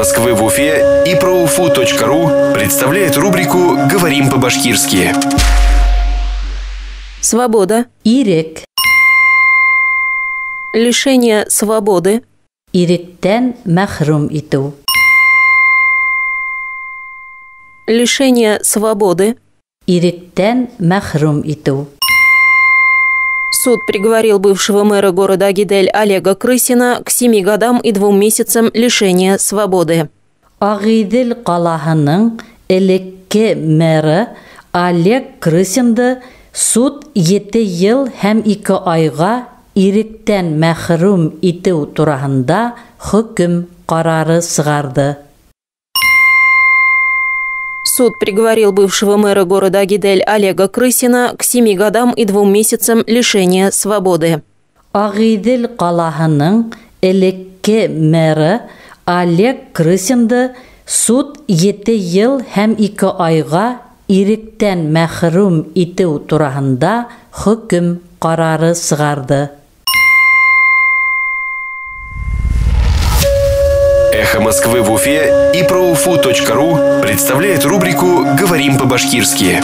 Москвы в Уфе и проуфу.ру представляет рубрику «Говорим по-башкирски». Свобода. Ирек. Лишение свободы. Иректән мәхрүм итеү. Лишение свободы. Иректән мәхрүм итеү. Суд приговорил бывшего мэра города Агидель Олега Крысина к 7 годам и 2 месяцам лишения свободы. Ағиҙел ҡалаһының элекке мэры Олег Крысинды суд 7 йыл һәм 2 айға иректән мәхрүм итеү тураһында хөкөм ҡарары сығарҙы. Суд приговорил бывшего мэра города Агидель Олега Крысина к 7 годам и 2 месяцам лишения свободы. Ағиҙел ҡалаһының элекке мэры Олег Крысинды суд 7 йыл һәм 2 айға иректән мәхрүм итеү тураһында хөкөм ҡарары сығарҙы. «Эхо Москвы» в Уфе и проуфу.ру представляет рубрику «Говорим по-башкирски».